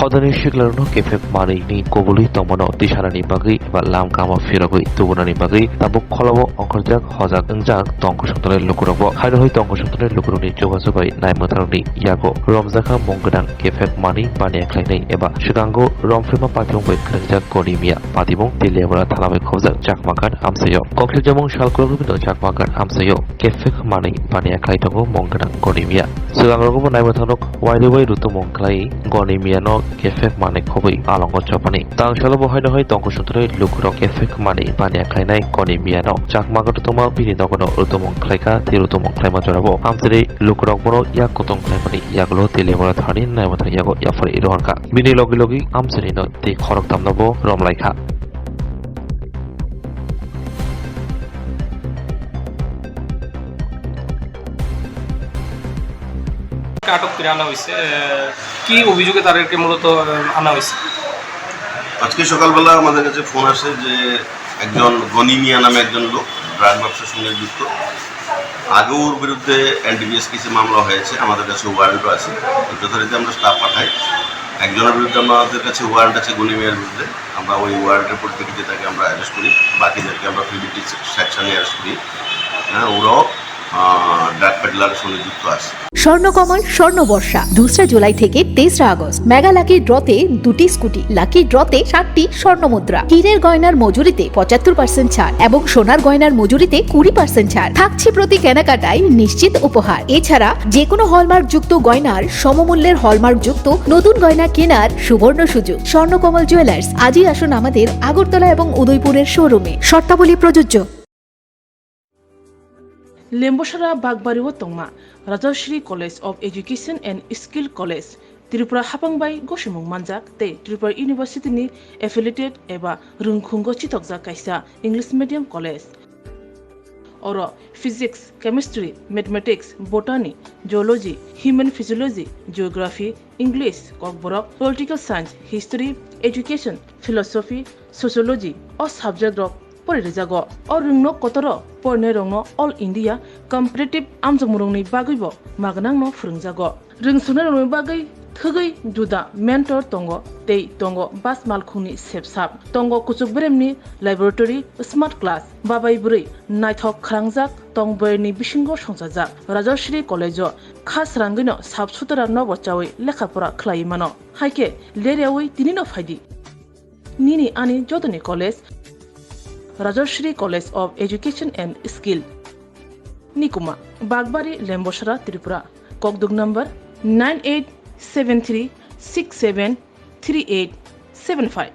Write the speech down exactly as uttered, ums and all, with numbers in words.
Hodani siklarno kefek manwi ni kubului tongmano tisanani bagwi eba lam kama phirogwi tubunani bagwi tabuk kholao ongkhorjak hojak wngjak tongkosongtonai lukurokbo. Haino hai tongkosongtonai lukurokni chubachu bai naimwtharokni yago romjakha mung gwnang kefek manwi baniya khlainai eba swkango romphima patibung bai khwnangjak Goni Miya patibung Teliamura thala bai khobjak Chakma Ghat amchaio. Koksijamung salkurok rubino Chakma Ghat amchaio kefek manwi baniya khlai tongo mung gwnang Goni Miya. Swkangrogo bo naimwthangrok wairwi bai rutumung khlai Goni Miyano kefek manwi khobwi alongo chopani. Tangsalo bo haino hai tongkosongtonai lukurok kefek manwi baniya khlainai Goni Miyano Chakma Ghat rutuma bini nogono rutumung khlaikha, tei rutumung khlaima jorabo amchini lukurok bono yak kutung khlaimani yagulo Teliamura thani naimwthang yago yaphar rohorkha. Bini logi logi amchini no tei khoroktham no bo romlaikha. আটক করে আনা হয়েছে। আহ, কি অভিযোগে তাদেরকে মূলত, আহ, আনা হয়েছে? আজকে সকালবেলা আমাদের কাছে ফোন আসে যে একজন গনি মিয়া নামে একজন লোক ড্রাগ ব্যবসার সঙ্গে যুক্ত। আগেও ওর বিরুদ্ধে এনডিপিএস কেসে মামলা হয়েছে, আমাদের কাছে ওয়ারেন্টও আছে। তো যথারীতি আমরা স্টাফ পাঠাই। একজনের বিরুদ্ধে আমাদের কাছে ওয়ারেন্ট আছে গনি মিয়ার বিরুদ্ধে, আমরা ওই ওয়ারেন্টের পরিপ্রেক্ষিতে তাকে আমরা অ্যারেস্ট করি, বাকিদেরকে আমরা প্রিভেন্টিভ সেকশনে অ্যারেস্ট করি। হ্যাঁ, ওরাও ড্রাগ পেডলারের সঙ্গে যুক্ত আছে। স্বর্ণকমল স্বর্ণ বর্ষা দুসরা জুলাই থেকে তেসরা আগস্ট। মেগা লাকি ড্রতে দুটি স্কুটি, লাকি ড্রতে সাতটি স্বর্ণ মুদ্রা, হীরের গয়নার মজুরিতে পঁচাত্তর পার্সেন্ট ছাড় এবং সোনার গয়নার মজুরিতে কুড়ি পার্সেন্ট ছাড় থাকছে প্রতি কেনাকাটায় নিশ্চিত উপহার। এছাড়া যে কোনো হলমার্ক যুক্ত গয়নার সমমূল্যের হলমার্ক যুক্ত নতুন গয়না কেনার সুবর্ণ সুযোগ। স্বর্ণকমল জুয়েলার্স, আজই আসুন আমাদের আগরতলা এবং উদয়পুরের শোরুমে। শর্তাবলী প্রযোজ্য। Lembosara Bagbari o tongma Rajashri College of Education and Skill College, Tripura hapang bai gosimung manjak tei Tripura University ni affiliated eba rwngkhungo chitokjak kaisa English medium college. Oro Physics, Chemistry, Mathematics, Botany, Zoology, Human Physiology, Geography, English, Kokborok, Political Science, History, Education, Philosophy, Sociology o subject rok pori rijago. O rwngno kotoro porinai rokno All India Competitive amjokmung rokni bagwi bo magnang no phwrwngjago. Rwngsuknai rokni bagwi thwgwi juda mentor tongo tei tongo bus malkhungni sepsap, tongo kuchuk beremni laboratory, smart class, babai bwrwi naithok khwrangjak tong boyarni bisingo songchajak. Rajashri College o kha srangwino sap sutara nobo chawi lekha pora khlaiwi mano. Haikhe leryawi tinino phaidi. Nini ani jotoni college, Rajashri College of Education and Skill. Nikuma, Bagbari, Lembosara, Tripura. Kokduk number nine eight seven three six seven three eight seven five.